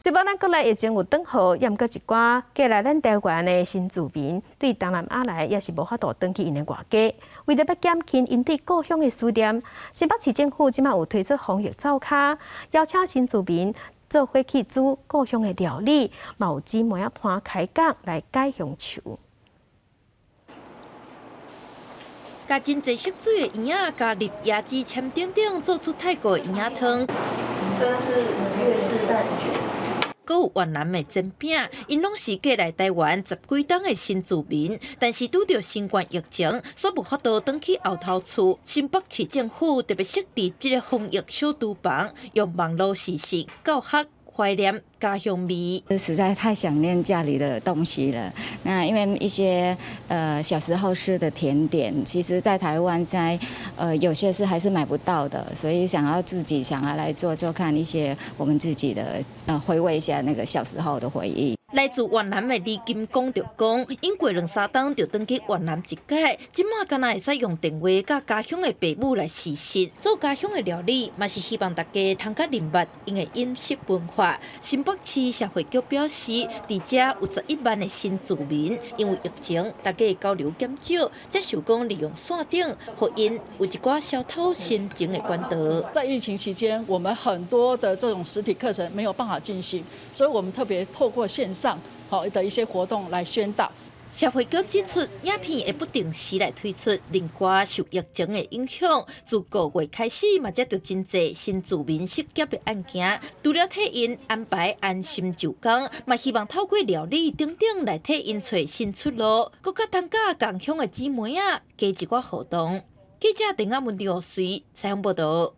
這擺咱國內疫情有轉好，也毋過一寡過來咱台灣的新住民對東南亞來，也是無法度轉去𪜶的外家。為著欲減輕𪜶對故鄉的思念，新北市政府這擺有推出防疫灶跤，邀請新住民做伙去煮故鄉的料理，嘛有姊妹仔伴開講來解鄉愁。共真濟色水的圓仔，加入椰子籤等等，做出泰國圓仔湯。這是越式蛋捲。閣有越南的煎餅，𪜶攏是過來台灣十幾冬的新住民，但是拄著新冠疫情，所以無法度轉去後頭厝。新北市政府特別設立這个防疫小廚房，用網路視訊教學懷念家鄉味。實在太想念家裡的東西了。那因為一些小時候吃的甜點，其實在台灣在有些是還是買不到的，所以想要自己想要來做做看一些我們自己的回味一下那個小時候的回憶。來自越南的李金剛就講，𪜶過兩三冬就轉去越南一擺，這馬敢若會使用電話佮家鄉的爸母來視訊，做家鄉的料理，嘛是希望大家通較認捌𪜶的飲食文化。新北市社會局表示，佇遮有11萬的新住民，因為疫情，大家交流減少，才想講利用線頂，予𪜶有一寡消透心情的管道。在疫情期間，我們很多的這種實體課程沒有辦法進行，所以我們特別透過線上好的一些活動來宣導。社會局指出，影片會不定時來推出，另外受疫情的影響，自五月開始嘛，接著真濟新住民失業的案件，除了替𪜶安排安心就工，嘛希望透過料理等等來替𪜶揣新出路，閣較通佮仝鄉的姊妹仔加一寡互動。記者鄧亞文、劉隨採訪報導。